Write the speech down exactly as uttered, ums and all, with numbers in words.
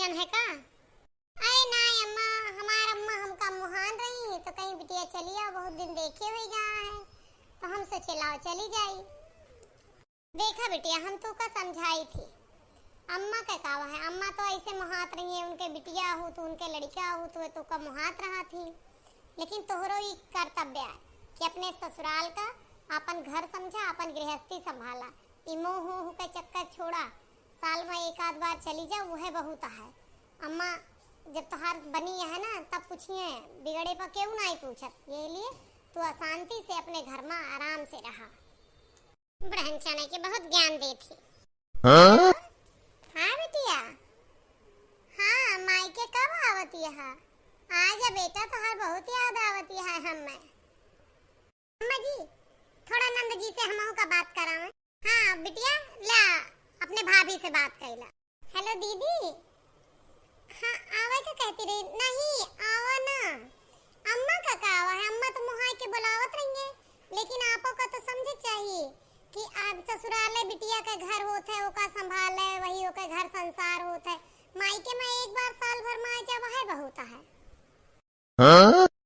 है का? अरे नाहीं अम्मा, हमार अम्मा हमका मुहान रही तो कहीं बिटिया चली आओ, बहुत दिन देखे हुए गा है, तो हम सोचे लाओ चली जाई। देखा बिटिया, हम तोका समझाई थी, अम्मा के का है, अम्मा तो ऐसे मुहात रही है, उनके बिटिया हो तो उनके लड़का हो तो तोका मुहात रहा थी, लेकिन तोहरो ई कर्तव्य है कि अपने ससुराल का अपन घर समझा, अपन गृहस्थी संभाला। ई मोह हो के चक्कर छोड़ा, साल में एक आध बार चली जा, वह बहुत है। अम्मा जब तोहार बनी है ना, तब पूछिए, बिगड़े पर केहू नाहीं पूछत। ये लिए तू अशांति से अपने घर में आराम से रहा। बड़हन चने के बहुत ज्ञान देती। हाँ? हाँ बिटिया, हाँ माई के कब आवती है? आ जा बेटा, तोहार बहुत याद आवती है हमें। अम्मा जी, थोड़ा नंद जी से हमहू का बात करावे। हाँ बिटिया, ला अपने भाभी से बात कैला। हेलो दीदी। हाँ, आवे का कहती रही? नहीं, आवा ना। अम्मा का का आवा है, अम्मा तो मुहाई के बुलावत रही है, लेकिन आपो का तो समझे चाहिए कि आप ससुराले बिटिया के घर होत है, ओका संभाले, वही ओके घर संसार होत है। माई के में एक बार साल भर में आ जावा है, बहुत है।